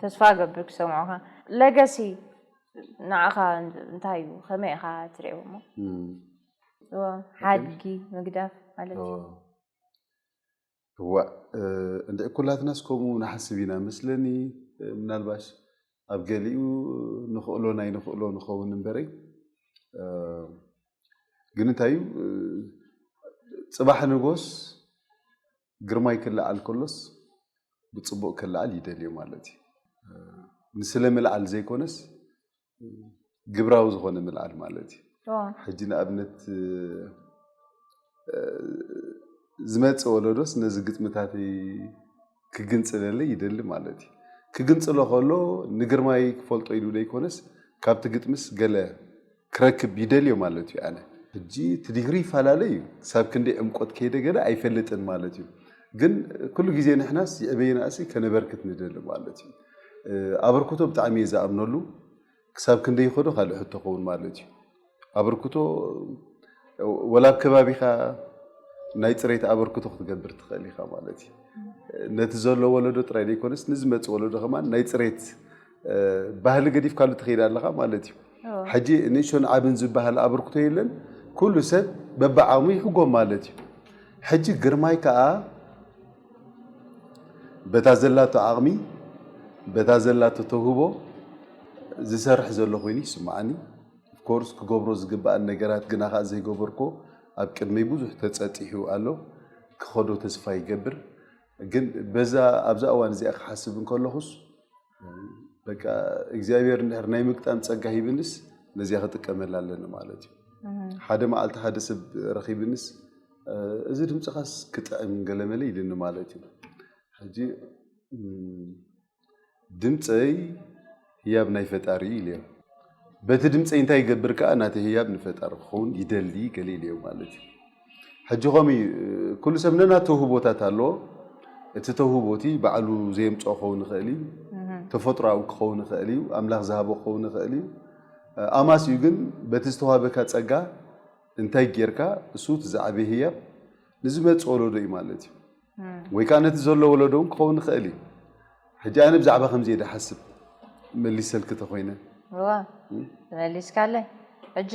ተስፋ እገብር ክሰምዑኻ። ለገሲ ንዓኻ እንታይ እዩ? ከመይ ኢኻ ትሪኦ እሞ? እም። እዎ፣ ሓድጊ ምግዳፍ ማለት እዩ። እዎ። እዋእ፣ እ፣ እንድዒ ኩላትናስ ከምኡ ንሓስብ ኢና መስለኒ። እ፣ ምናልባሽ ኣብ ገሊኡ ንኽእሎን ኣይንኽእሎ ንኸውን እምበረይ። እ፣ ግን እንታይ እዩ፣ እ፣ ጽባሕ ንጎስ ግርማይ ክለዓል ከሎስ ብጽቡቕ ክለዓል ይደልዮ ማለት እዩ። እ፣ ንስለ ምልዓል ዘይኮነስ ግብራዊ ዝኾነ ምልዓል ማለት እዩ። እዎ። ሕጂ ንኣብነት፣ እ፣ ዝመጽእ ወለዶስ ነዚ ግጥምታተይ ክግንጽለለይ ይደሊ ማለት እዩ። ክግንጽሎ ከሎ ንግርማይ ክፈልጦ ኢሉ ዘይኮነስ ካብቲ ግጥምስ ገለ ክረክብ ይደልዮ ማለት እዩ። ኣነ ሕጂ እቲ ዲግሪ ይፈላለ እዩ። ክሳብ ክንደይ ዕምቆት ከይደ ገለ ኣይፈልጥን ማለት እዩ። ግን ኩሉ ግዜ ንሕናስ ይዕበየናሲ ከነበርክት ንደሊ ማለት እዩ። ኣበርክቶ ብጣዕሚ እየ ዝኣምነሉ። ክሳብ ክንደይ ይኸዶ ካልእ ሕቶ ኸውን ማለት እዩ። ኣበርክቶ ወላ ኣብ ከባቢኻ ናይ ፅሬት ኣበርክቶ ክትገብር ትኽእል ኢኻ ማለት እዩ። ነቲ ዘሎ ወለዶ ጥራይ ዘይኮነስ ንዝመፅእ ወለዶ ከማን ናይ ፅሬት ባህሊ ገዲፍካሉ ትኸይድ ኣለኻ ማለት እዩ። ሕጂ ንእሽቶን ዓብን ዝበሃል ኣበርክቶ የለን። ኩሉ ሰብ በብዓቕሙ ይሕጎም ማለት እዩ። ሕጂ ግርማይ ከዓ በታ ዘላቶ ዓቕሚ፣ በታ ዘላቶ ተውህቦ ዝሰርሕ ዘሎ ኮይኑ ይስምዓኒ። ኦፍኮርስ ክገብሮ ዝግብኣን ነገራት ግና ከዓ ዘይገበርኮ ኣብ ቅድመይ ብዙሕ ተፀጢሑ ኣሎ። ክኸዶ ተስፋ ይገብር። ግን በዛ ኣብዛ እዋን እዚኣ ክሓስብ እንከለኹስ በቃ እግዚኣብሔር እንድሕር ናይ ምግጣም ፀጋ ሂብንስ ነዚኣ ክጥቀመላ ኣለኒ ማለት እዩ። ሓደ መዓልቲ ሓደ ሰብ ረኺብንስ እዚ ድምፅኻስ ክጥዕም ገለመለ ኢልኒ ማለት እዩ። ሕጂ ድምፀይ ህያብ ናይ ፈጣሪ ኢልዮ። በቲ ድምፀይ እንታይ ይገብር ከዓ ናተይ ህያብ ንፈጣሪ ክኸውን ይደሊ ገለ ኢልዮ ማለት እዩ። ሕጂ ከምኡ እዩ፣ ኩሉ ሰብ ነናቱ ተውህቦታት ኣለዎ። እቲ ተውህቦቲ ባዕሉ ዘየምፅኦ ክኸውን ይኽእል እዩ፣ ተፈጥሮኣዊ ክኸውን ይኽእል እዩ፣ ኣምላኽ ዝሃቦ ክኸውን ይኽእል እዩ። ኣማስዩ ግን በቲ ዝተዋህበካ ፀጋ እንታይ ጌርካ እሱ እቲ ዝዓበየ ህያብ ንዝመፅእ ወለዶ እዩ ማለት እዩ። ወይ ከዓ ነቲ ዘሎ ወለዶ እውን ክኸውን ይኽእል እዩ። ሕጂ ኣነ ብዛዕባ ከምዚ እየ ዝሓስብ፣ መሊሰልኪ ተኮይነ። እዋ መሊስካለይ። ሕጂ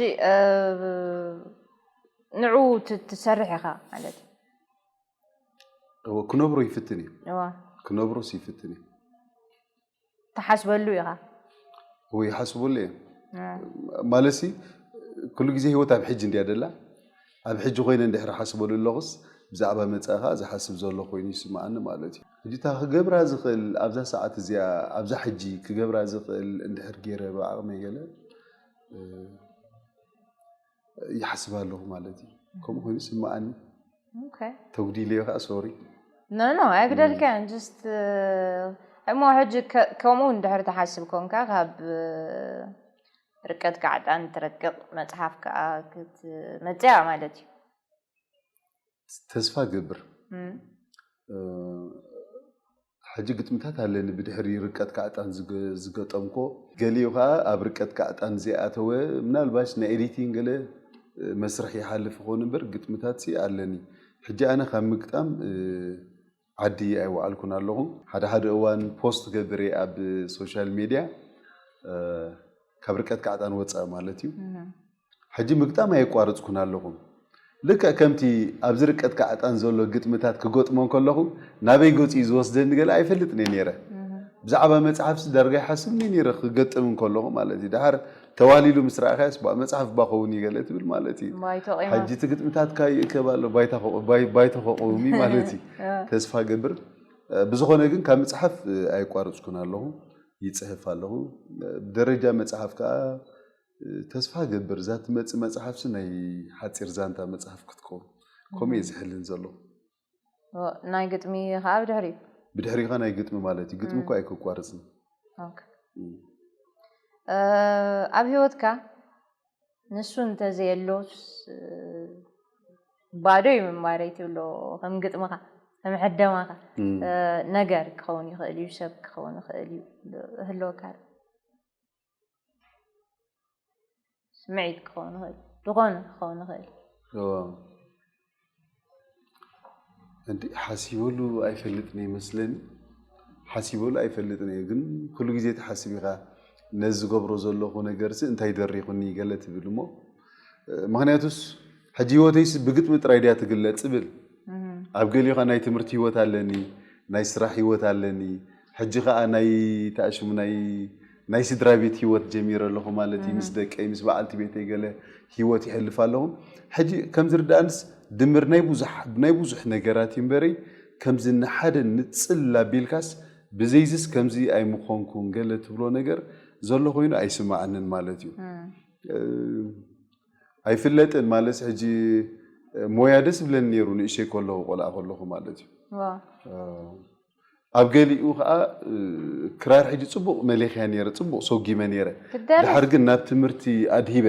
ንዑ ትሰርሕ ኢኻ ማለት እዩ። እወ ክነብሮ ይፍትን እዩ። እዋ ክነብሮስ ይፍትን እዩ። ትሓስበሉ ኢኻ። ወይ ይሓስበሉ እየ። ማለትሲ ኩሉ ግዜ ህይወት ኣብ ሕጂ እንድያ ደላ። ኣብ ሕጂ ኮይነ እንድሕር ሓስበሉ ኣለኹስ ብዛዕባ መጻኢ ከዓ ዝሓስብ ዘሎ ኮይኑ ይስምዓኒ ማለት እዩ። ሕጂ እታ ክገብራ ዝኽእል ኣብዛ ሰዓት እዚኣ ኣብዛ ሕጂ ክገብራ ዝኽእል እንድሕር ገይረ ብዓቕመይ ገለ ይሓስብ ኣለኹ ማለት እዩ። ከምኡ ኮይኑ ይስምዓኒ። Okay። ተጉዲለዮ ከዓ ሶሪ። No no ኣይግደልካን just እሞ ሕጂ ከምኡ እንድሕር ትሓስብ ኮንካ ካብ ርቀት ካዕጣን ትረቅቕ መፅሓፍ ከዓ ክትመፅያ ማለት እዩ። ተስፋ ገብር። ሕጂ ግጥምታት ኣለኒ ብድሕሪ ርቀት ካዕጣን ዝገጠምኮ ገሊኡ ከዓ ኣብ ርቀት ካዕጣን ዘይኣተወ ምናልባሽ ናይ ኤዲቲንግ ገለ መስርሕ ይሓልፍ ይኸውን እምበር ግጥምታት ሲ ኣለኒ። ሕጂ ኣነ ካብ ምግጣም ዓዲ ኣይወዓልኩን ኣለኹ። ሓደ ሓደ እዋን ፖስት ገብር እየ ኣብ ሶሻል ሜድያ ካብ ርቀት ካዕጣን ወፃእ ማለት እዩ። ሕጂ ምግጣም ኣየቋረፅኩን ኣለኹ። ልክዕ ከምቲ ኣብዚ ርቀት ካዕጣን ዘሎ ግጥምታት ክገጥሞ ከለኹ ናበይ ገፂ እዩ ዝወስደኒ ገለ ኣይፈልጥን እየ ነይረ። ብዛዕባ መፅሓፍሲ ዳርጋ ይሓስብ እየ ነይረ ክገጥም ከለኹ ማለት እዩ። ድሓር ተዋሊሉ ምስ ረኣኻዮስ ባ መፅሓፍ ባ ኸውን እዩ ገለ ትብል ማለት እዩ። ባይቶ ቂማ ሕጂ እቲ ግጥምታትካ ይእከብ ኣሎ ባይታ ከ- ባይ- ባይቶ ከቐውም እዩ ማለት እዩ። ተስፋ ገብር ብዝኾነ ግን ካብ ምፅሓፍ ኣይቋረፅኩን ኣለኹ። ይፅህፍ ኣለኹ። ብደረጃ መፅሓፍ ከዓ ተስፋ ገብር እዛ ትመፅእ መፅሓፍሲ ናይ ሓፂር ዛንታ መፅሓፍ ክትከውን ከምኡ እየ ዝሕልን ዘለኹ። ናይ ግጥሚ ከዓ ብድሕሪኡ ብድሕሪኻ ናይ ግጥሚ ማለት እዩ። ግጥሚ እኳ ኣይከቋርፅን። ኦኬ። ኣብ ህይወትካ ንሱ እንተዘየሎስ ባዶ እዩ ምንባረይ ትብሎ ከም ግጥምኻ ከም ሕደማኻ ነገር ክኸውን ይኽእል እዩ ሰብ ክኸውን ይኽእል እዩ ህልወካ ስምዒት ክኸውን ይኽእል ዝኾነ ክኸውን ይኽእል እዎ። እንዲ ሓሲበሉ ኣይፈልጥን ይመስለኒ። ሓሲበሉ ኣይፈልጥን እየ ግን ኩሉ ግዜ ትሓስብ ኢኻ ነዚ ዝገብሮ ዘለኹ ነገርሲ እንታይ ደሪኹኒ ገለ ትብል እሞ ምክንያቱስ ሕጂ ህይወተይስ ብግጥሚ ጥራይ ድያ ትግለጽ ብል ኣብ ገሊኻ ናይ ትምህርቲ ህይወት ኣለኒ ናይ ስራሕ ህይወት ኣለኒ ሕጂ ከዓ ናይ ተኣሽሙ ናይ ናይ ስድራ ቤት ህይወት ጀሚረ ኣለኹ ማለት እዩ ምስ ደቀይ ምስ በዓልቲ ቤተይ ገለ ህይወት ይሕልፍ ኣለኹ ሕጂ ከም ዝርዳእንስ ድምር ናይ ብዙሕ ነገራት እዩ እምበረይ ከምዚ ንሓደ ንፅል ኣቢልካስ ብዘይዝስ ከምዚ ኣይምኾንኩን ገለ ትብሎ ነገር ዘሎ ኮይኑ ኣይስማዓንን ማለት እዩ ኣይፍለጥን ማለት ሕጂ ሞያ ደስ ብለኒ ነይሩ ንእሸይ ከለኹ ቆልዓ ከለኹ ማለት እዩ ኣብ ገሊኡ ከዓ ክራር ሕጂ ፅቡቅ መሌኽያ ነይረ ፅቡቅ ሰጊመ ነይረ ድሓር ግን ናብ ትምህርቲ ኣድሂበ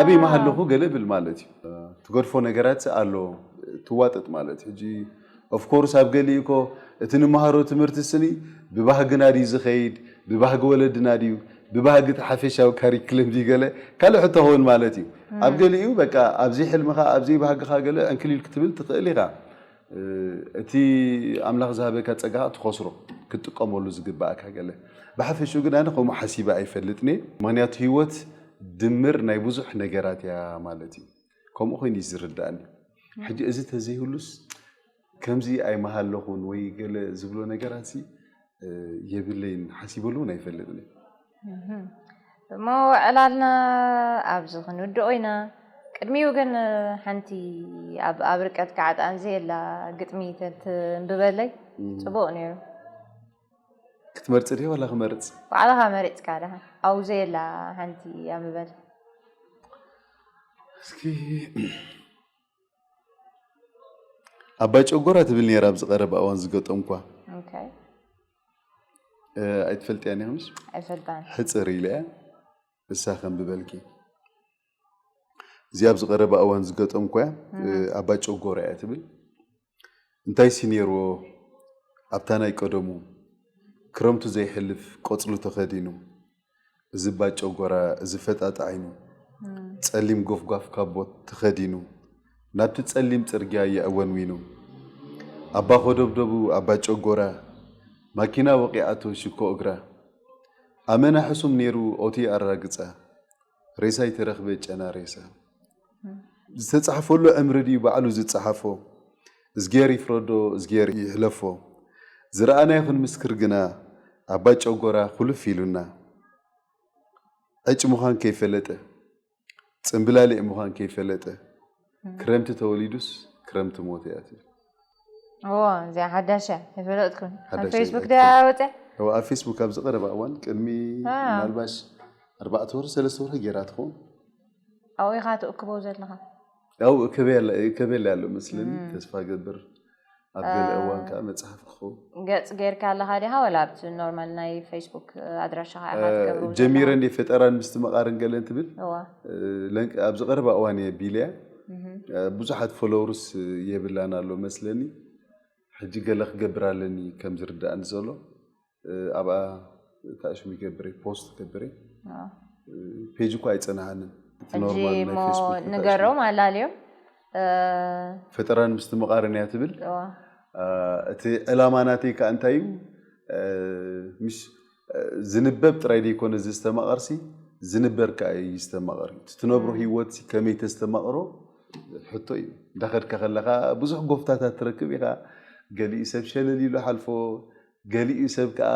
ኣበይ መሃለኹ ገለ ብል ማለት እዩ ትገድፎ ነገራት ኣሎ ትዋጥጥ ማለት ሕጂ Of course ኣብ ገሊኡ እኮ እቲ ንመሃሮ ትምህርቲ ስኒ ብባህግና ድዩ ዝኸይድ፣ ብባህጊ ወለድና ድዩ፣ ብባህጊ እቲ ሓፈሻዊ ካሪክለም ድዩ፣ ገለ ካልእ ሕቶ ክኸውን ማለት እዩ። ኣብ ገሊኡ በቃ ኣብዚ ሕልምኻ ኣብዚ ባህግኻ ገለ ዕንክሊል ክትብል ትኽእል ኢኻ። እቲ ኣምላኽ ዝሃበካ ጸጋ ትኸስሮ ክትጥቀመሉ ዝግባኣካ ገለ። ብሓፈሽኡ ግን ኣነ ከምኡ ሓሲበ ኣይፈልጥን እየ። ምኽንያቱ ህይወት ድምር ናይ ብዙሕ ነገራት እያ ማለት እዩ። ከምኡ ኮይኑ እዩ ዝርዳእኒ። ሕጂ እዚ ተዘይህሉስ ከምዚ ኣይመሃለኹን ወይ ገለ ዝብሎ ነገራት ሲ የብለይን፣ ሓሲበሉ እውን ኣይፈልጥን። እሞ ዕላልና ኣብዚ ክንውድኦ ኢና። ቅድሚኡ ግን ሓንቲ ኣብ ኣብ ርቀት ከዓጣን ዘየላ ግጥሚ ተንብበለይ ጽቡቕ ነይሩ። ክትመርጽ ድየ ዋላ ክመርጽ? ባዕልኻ መሪጽካ ደሓን ኣብኡ ዘየላ ሓንቲ ኣንብበለይ። እስኪ ኣባ ጨጎራ ትብል ነይራ ኣብዚ ቀረባ እዋን ዝገጠምኳ። Okay። ኣይትፈልጥያን ኢኽምሽ? ኣይፈልጣን። ሕጽር ኢለ እያ እሳ ከንብበልኪ። እዚኣ ኣብዚ ቀረባ እዋን ዝገጠምኳ እያ። ኣባ ጨጎራ እያ ትብል። እንታይ ሲ ነይርዎ ኣብታ ናይ ቀደሙ ክረምቱ ዘይሕልፍ ቆጽሉ ተኸዲኑ፣ እዚ ባጨጎራ፣ እዚ ፈጣጥ ዓይኑ፣ ጸሊም ጎፍጓፍ ካቦት ተኸዲኑ፣ ናብቲ ጸሊም ጽርግያ የእወንዊኑ። ኣባ ኾደብደቡ፣ ኣባ ጨጎራ፣ ማኪና ወቒዓቶ ሽኮ እግራ። ኣመና ሕሱም ነይሩ ኦቲ ኣራግጻ፣ ሬሳ ይተረኽበ ጨና ሬሳ። ዝተጻሕፈሉ ዕምሪ ድዩ ባዕሉ ዝጸሓፎ? እዝጌር ይፍረዶ፣ እዝጌር ይሕለፎ። ዝረኣናዮ ክንምስክር ግና፣ ኣባ ጨጎራ ኩልፍ ኢሉና። ዕጭ ምዃን ከይፈለጠ፣ ጽምብላሊዕ ምዃን ከይፈለጠ፣ ክረምቲ ተወሊዱስ ክረምቲ ሞተ እያ ትብል። እዎ፣ እዚኣ ሓዳሽ እያ፣ ኣይፈለጥኩን። ኣብ ሓዳሽ እያ፣ ፌስቡክ ድያ ወፅያ? እዎ፣ ኣብ ፌስቡክ ኣብዚ ቀረባ እዋን፣ ቅድሚ ኣዎ። ምናልባሽ ኣርባዕተ ወርሒ፣ ሰለስተ ወርሒ ገይራ ትኸውን። ኣብኡ ኢኻ ትእክቦ ዘለኻ? ኣብኡ እከበላ እከበላ ኣሎ መስለኒ፣ እም። ተስፋ ገብር። ኣብ ገለ አ፣ እዋን ከኣ መጽሓፍ ክኸውን። ገጽ ጌርካ ኣለኻ ዲኻ ወላ ኣብቲ ኖርማል ናይ ፌስቡክ ኣድራሻኻ ኢኻ አ፣ ትገብሮ ጀሚረ ዘለኻ? እንድየ ፈጠራን ምስትምቓርን ገለ እንትብል፣ እዋ። እ፣ ለንቅ-፣ ኣብዚ ቀረባ እዋን እየ ቢለያ። እህ። እ፣ ብዙሓት ፎሎወርስ የብላን ኣሎ መስለኒ። ሕጂ ገለ ክገብር ኣለኒ ከም ዝርዳእኒ ዘሎ። እ፣ ኣብኣ እታ ሽም ይገብር እየ፣ ፖስት ይገብር እየ። ኣዎ። እ፣ ፔጅ እኳ ኣይጸናሃንን። እቲ ሕጂ ኖርማል ናይ እሞ ፌስቡክ እታ ንገሮም ሽም። ኣላልዮም። እ፣ ፈጠራን ምስትምቓርን እያ ትብል። እዋ። እ፣ እቲ ዕላማ ናተይ ከኣ እንታይ እዩ? እ፣ ምሽ፣ እ፣ ዝንበብ ጥራይ ደይኮነ ዘስተማቐርሲ፣ ዝንበር ከኣ ይስተማቐር እዩ። እቲ ትነብሮ እም። ህይወት ከመይ ተስተማቕሮ ሕቶ እዩ። እንዳኸድካ ከለኻ ብዙሕ ጎፍታታት ትረክብ ኢኻ። ገሊኡ ሰብ ሸለል ኢሉ ሓልፎ፣ ገሊኡ ሰብ ከኣ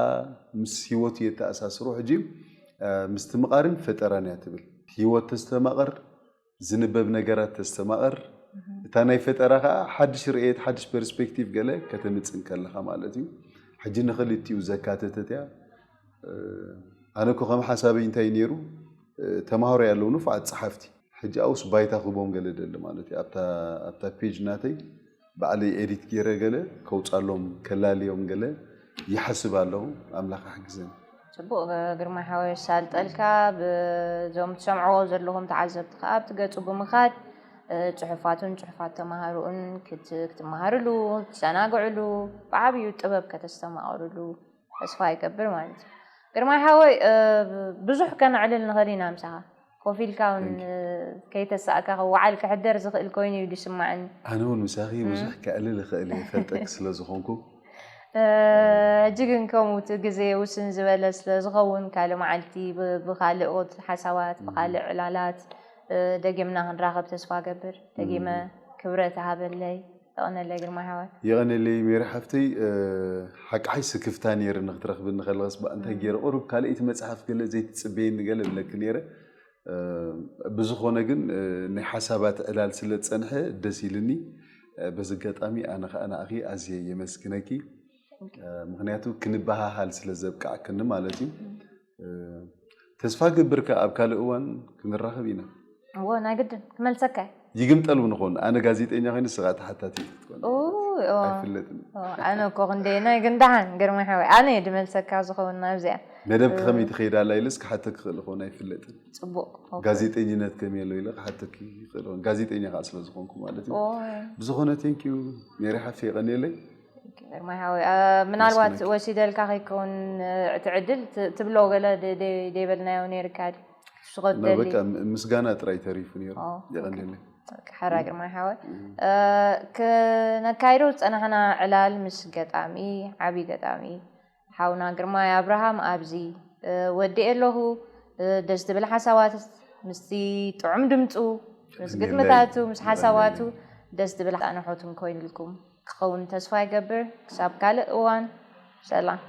ምስ ህይወቱ የተኣሳስሮ። ሕጂ፣ እ፣ ምስትምቓርን ፈጠራን እያ ትብል። ህይወት ተስተማቕር፣ ዝንበብ ነገራት ተስተማቕር። እህ። እታ ናይ ፈጠራ ከኣ ሓድሽ ርእየት፣ ሓድሽ ፐርስፔክቲቭ ገለ ከተምጽእ እንከለኻ ማለት እዩ። ሕጂ ንኽልቲኡ ዘካተተት እያ። እ፣ ኣነ እኮ ከም ሓሳበይ እንታይ ነይሩ፣ እ፣ ተማሃሮ ያለው ንፉዓት ጸሓፍቲ። ሕጂ ኣውስ ባይታ ክቦም ገለ ደሊ ማለት እዩ። ኣብታ፣ ኣብታ ፔጅ ናተይ ባዕለይ ኤዲት ገይረ ገለ ከውጻሎም ከላልዮም ገለ ይሓስብ ኣለኹ። ኣምላኽ ይሓግዘኒ። ጽቡቕ ግርማይ ሓወይ የሳልጠልካ። ብዞም ትሰምዕዎ ዘለኹም ተዓዘብቲ ከኣ ኣብቲ ገጹ ብምኻድ እ፣ ጽሑፋቱን ጽሑፋት ተማሃሮኡን ክት-፣ ክትመሃርሉ፣ ክትሰናግዕሉ፣ ብዓብዩ ጥበብ ከተስተማቕርሉ ተስፋ ይገብር ማለት እዩ። ግርማይ ሓወይ፣ እ፣ ብዙሕ ከነዕልል ንኽእል ኢና ምሳኻ። ኮፍ ኢልካ እውን፣ Thank you። እ፣ ከይተሳእካ ክወዓል ክሕደር ዝኽእል ኮይኑ እዩ ዝስማዓኒ። ኣነ እውን ምሳኺ እም። ብዙሕ ከዕልል እኽእል እየ፣ ፈልጠኪ ስለ ዝኾንኩ። እ፣ ሕጂ ግን ከምኡ እቲ ግዜ ውስን ዝበለ ስለ ዝኸውን፣ ካልእ መዓልቲ ብ-፣ ብኻልኦት ሓሳባት፣ እም። ብኻልእ ዕላላት፣ እ፣ ደጊምና ክንራኸብ ተስፋ ገብር። ደጊመ እም። ክብረት ሃበለይ። የቐነለይ ግርማይ ሓወይ። የቐነለይ ሜሪ ሓፍተይ፣ እ፣ ሓቂ ሓይ ስክፍታ ነይርኒ ክትረኽብኒ ከለኽስ፣ ብኣ እንታይ እም። ገይረ ቁሩብ ካልኣይቲ መጽሓፍ ገለ ዘይትጽበየኒ ገለ እብለኪ ነይረ። እ፣ ብዝኾነ ግን፣ እ፣ ናይ ሓሳባት ዕላል ስለ ዝጸንሐ ደስ ኢልኒ። እ፣ በዚ ኣጋጣሚ ኣነ ኸኣ ንኣኺ ኣዝየ የመስግነኪ። እ፣ ምኽንያቱ ክንበሃሃል ስለ ዘብቃዕክኒ ማለት እዩ። እ፣ ተስፋ ገብር ከኣ ኣብ ካልእ እዋን ክንራኸብ ኢና። እዎ፣ ናይ ግድን ክመልሰካ እየ። ይግምጠል እውን ኾን፣ ኣነ ጋዜጠኛ ኮይነ ንስኻ ተሓታቲት ክትኮን ኡ፣ እዎ። ኣይፍለጥን። እዎ፣ ኣነ እኮ ክንደየናይ ግን ደሓን ግርማይ ሓወይ፣ ኣነ እየ ድመልሰካ ዝኸውን ናብዚኣ። መደብኪ እ። ከመይ ትኸይድ ኣላ ኢለስ ክሓተኪ ይኽእል ኾን ኣይፍለጥን። ጽቡቕ። ኦኬ። ጋዜጠኝነት ከመይ ኣሎ ኢለ ክሓተኪ ይኽእል ኾን። ጋዜጠኛ ከኣ ስለ ዝኾንኩ ማለት እዩ። ኦይ። ብዝኾነ ቴንክ ዩ ሜሪ ሓፍተይ የቐንየለይ። ግርማይ ሓወይ፣ ምናልባት ወሲደልካ ከይከውን እቲ ዕድል ትብሎ ገለ ደይበልናዮ ነይርካ ድዩ? ትስቆ ትደሊ? ምስጋና ጥራይ ተሪፉ ነይሩ። የቐንየለይ። ሕራ ግርማይ ሓወይ፣ ክነካይዶ ዝፀናሕና ዕላል ምስ ገጣሚ፣ ዓብዪ ገጣሚ ሓውና ግርማይ ኣብርሃም ኣብዚ ወዲኤ ኣለኹ። ደስ ዝብል ሓሳባት ምስቲ ጥዑም ድምፁ፣ ምስ ግጥምታቱ፣ ምስ ሓሳባቱ ደስ ዝብል ኣንሖትን ኮይኑልኩም ክኸውን ተስፋ ይገብር። ክሳብ ካልእ እዋን ሰላም።